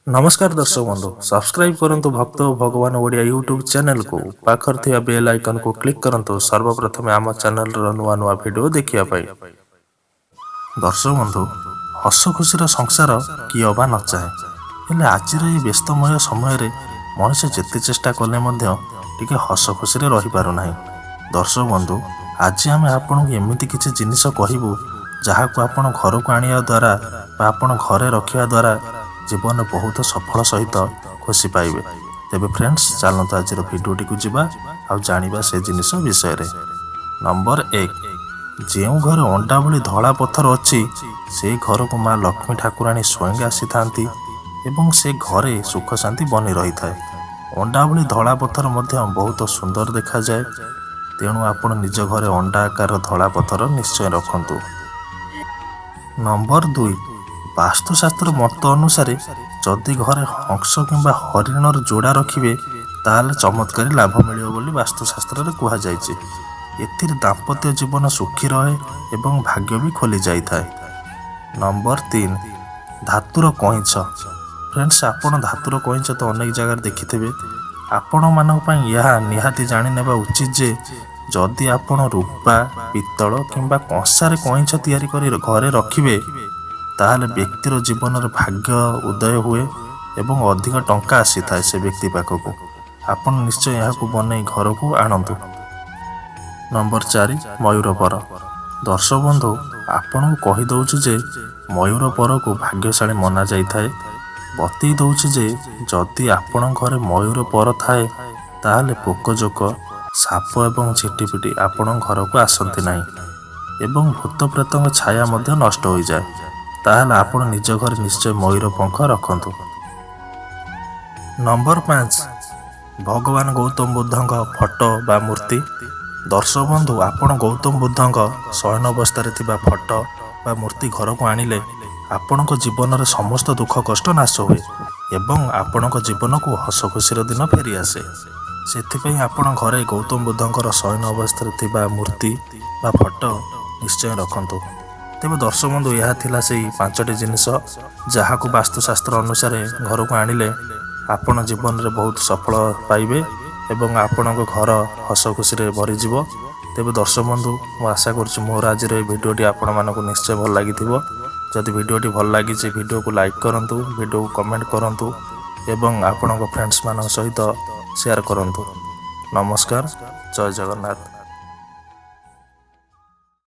ନମସ୍କାର ଦର୍ଶକ ବନ୍ଧୁ, ସବସ୍କ୍ରାଇବ୍ କରନ୍ତୁ ଭକ୍ତ ଓ ଭଗବାନ ଓଡ଼ିଆ ୟୁଟ୍ୟୁବ୍ ଚ୍ୟାନେଲକୁ। ପାଖରେ ଥିବା ବେଲ୍ ଆଇକନ୍କୁ କ୍ଲିକ୍ କରନ୍ତୁ ସର୍ବପ୍ରଥମେ ଆମ ଚ୍ୟାନେଲର ନୂଆ ନୂଆ ଭିଡ଼ିଓ ଦେଖିବା ପାଇଁ। ଦର୍ଶକ ବନ୍ଧୁ, ହସ ଖୁସିର ସଂସାର କିଏ ଅବା ନ ଚାହେଁ? ହେଲେ ଆଜିର ଏହି ବ୍ୟସ୍ତମୟ ସମୟରେ ମଣିଷ ଯେତେ ଚେଷ୍ଟା କଲେ ମଧ୍ୟ ଟିକେ ହସ ଖୁସିରେ ରହିପାରୁନାହିଁ। ଦର୍ଶକ ବନ୍ଧୁ, ଆଜି ଆମେ ଆପଣଙ୍କୁ ଏମିତି କିଛି ଜିନିଷ କହିବୁ ଯାହାକୁ ଆପଣ ଘରକୁ ଆଣିବା ଦ୍ୱାରା ବା ଆପଣ ଘରେ ରଖିବା ଦ୍ୱାରା ଜୀବନରେ ବହୁତ ସଫଳ ସହିତ ଖୁସି ପାଇବେ। ତେବେ ଫ୍ରେଣ୍ଡସ୍, ଚାଲନ୍ତୁ ଆଜିର ଭିଡ଼ିଓଟିକୁ ଯିବା ଆଉ ଜାଣିବା ସେ ଜିନିଷ ବିଷୟରେ। ନମ୍ବର 1, ଯେଉଁ ଘରେ ଅଣ୍ଡା ଭଳି ଧଳା ପଥର ଅଛି, ସେ ଘରକୁ ମା ଲକ୍ଷ୍ମୀ ଠାକୁରାଣୀ ସ୍ୱୟଂ ଆସିଥାନ୍ତି ଏବଂ ସେ ଘରେ ସୁଖ ଶାନ୍ତି ବନି ରହିଥାଏ। ଅଣ୍ଡା ଭଳି ଧଳା ପଥର ମଧ୍ୟ ବହୁତ ସୁନ୍ଦର ଦେଖାଯାଏ। ତେଣୁ ଆପଣ ନିଜ ଘରେ ଅଣ୍ଡା ଆକାରର ଧଳା ପଥର ନିଶ୍ଚୟ ରଖନ୍ତୁ। ନମ୍ବର 2, ବାସ୍ତୁଶାସ୍ତ୍ର ମତ ଅନୁସାରେ ଯଦି ଘରେ ହଂସ କିମ୍ବା ହରିଣର ଯୋଡ଼ା ରଖିବେ, ତାହେଲେ ଚମତ୍କାରୀ ଲାଭ ମିଳିବ ବୋଲି ବାସ୍ତୁଶାସ୍ତ୍ରରେ କୁହାଯାଇଛି। ଏଥିରେ ଦାମ୍ପତ୍ୟ ଜୀବନ ସୁଖୀ ରହେ ଏବଂ ଭାଗ୍ୟ ବି ଖୋଲି ଯାଇଥାଏ। ନମ୍ବର 3, ଧାତୁର କଇଁଛ। ଫ୍ରେଣ୍ଡସ୍, ଆପଣ ଧାତୁର କଇଁଛ ତ ଅନେକ ଜାଗାରେ ଦେଖିଥିବେ। ଆପଣମାନଙ୍କ ପାଇଁ ଏହା ନିହାତି ଜାଣିନେବା ଉଚିତ ଯେ ଯଦି ଆପଣ ରୂପା, ପିତ୍ତଳ କିମ୍ବା କଂସାରେ କଇଁଛ ତିଆରି କରି ଘରେ ରଖିବେ, ତାହେଲେ ବ୍ୟକ୍ତିର ଜୀବନରେ ଭାଗ୍ୟ ଉଦୟ ହୁଏ ଏବଂ ଅଧିକ ଟଙ୍କା ଆସିଥାଏ ସେ ବ୍ୟକ୍ତି ପାଖକୁ। ଆପଣ ନିଶ୍ଚୟ ଏହାକୁ ବନେଇ ଘରକୁ ଆଣନ୍ତୁ। ନମ୍ବର 4, ମୟୂର ପର। ଦର୍ଶକ ବନ୍ଧୁ, ଆପଣଙ୍କୁ କହିଦେଉଛୁ ଯେ ମୟୂର ପରକୁ ଭାଗ୍ୟଶାଳୀ ମନାଯାଇଥାଏ। ବତେଇ ଦେଉଛି ଯେ ଯଦି ଆପଣଙ୍କ ଘରେ ମୟୂର ପର ଥାଏ, ତାହେଲେ ପୋକଜୋକ, ସାପ ଏବଂ ଝିଟିପିଟି ଆପଣଙ୍କ ଘରକୁ ଆସନ୍ତି ନାହିଁ ଏବଂ ଭୂତ ପ୍ରେତଙ୍କ ଛାୟା ମଧ୍ୟ ନଷ୍ଟ ହୋଇଯାଏ। ତାହେଲେ ଆପଣ ନିଜ ଘରେ ନିଶ୍ଚୟ ମୟୂର ପଙ୍ଖ ରଖନ୍ତୁ। ନମ୍ବର 5, ଭଗବାନ ଗୌତମ ବୁଦ୍ଧଙ୍କ ଫଟୋ ବା ମୂର୍ତ୍ତି। ଦର୍ଶକ ବନ୍ଧୁ, ଆପଣ ଗୌତମ ବୁଦ୍ଧଙ୍କ ଶୟନ ଅବସ୍ଥାରେ ଥିବା ଫଟୋ ବା ମୂର୍ତ୍ତି ଘରକୁ ଆଣିଲେ ଆପଣଙ୍କ ଜୀବନରେ ସମସ୍ତ ଦୁଃଖ କଷ୍ଟ ନାଶ ହୁଏ ଏବଂ ଆପଣଙ୍କ ଜୀବନକୁ ହସ ଖୁସିର ଦିନ ଫେରିଆସେ। ସେଥିପାଇଁ ଆପଣ ଘରେ ଗୌତମ ବୁଦ୍ଧଙ୍କର ଶୟନ ଅବସ୍ଥାରେ ଥିବା ମୂର୍ତ୍ତି ବା ଫଟୋ ନିଶ୍ଚୟ ରଖନ୍ତୁ। ତେବେ ଦର୍ଶକ ବନ୍ଧୁ, ଏହା ଥିଲା ସେଇ 5ଟି ଜିନିଷ ଯାହାକୁ ବାସ୍ତୁଶାସ୍ତ୍ର ଅନୁସାରେ ଘରକୁ ଆଣିଲେ ଆପଣ ଜୀବନରେ ବହୁତ ସଫଳ ପାଇବେ ଏବଂ ଆପଣଙ୍କ ଘର ହସ ଖୁସିରେ ଭରିଯିବ। ତେବେ ଦର୍ଶକ ବନ୍ଧୁ, ମୁଁ ଆଶା କରୁଛି ମୋର ଆଜିର ଏହି ଭିଡ଼ିଓଟି ଆପଣମାନଙ୍କୁ ନିଶ୍ଚୟ ଭଲ ଲାଗିଥିବ। ଯଦି ଭିଡ଼ିଓଟି ଭଲ ଲାଗିଛି, ଭିଡ଼ିଓକୁ ଲାଇକ୍ କରନ୍ତୁ, ଭିଡ଼ିଓକୁ କମେଣ୍ଟ କରନ୍ତୁ ଏବଂ ଆପଣଙ୍କ ଫ୍ରେଣ୍ଡସ୍ମାନଙ୍କ ସହିତ ସେୟାର କରନ୍ତୁ। ନମସ୍କାର, ଜୟ ଜଗନ୍ନାଥ।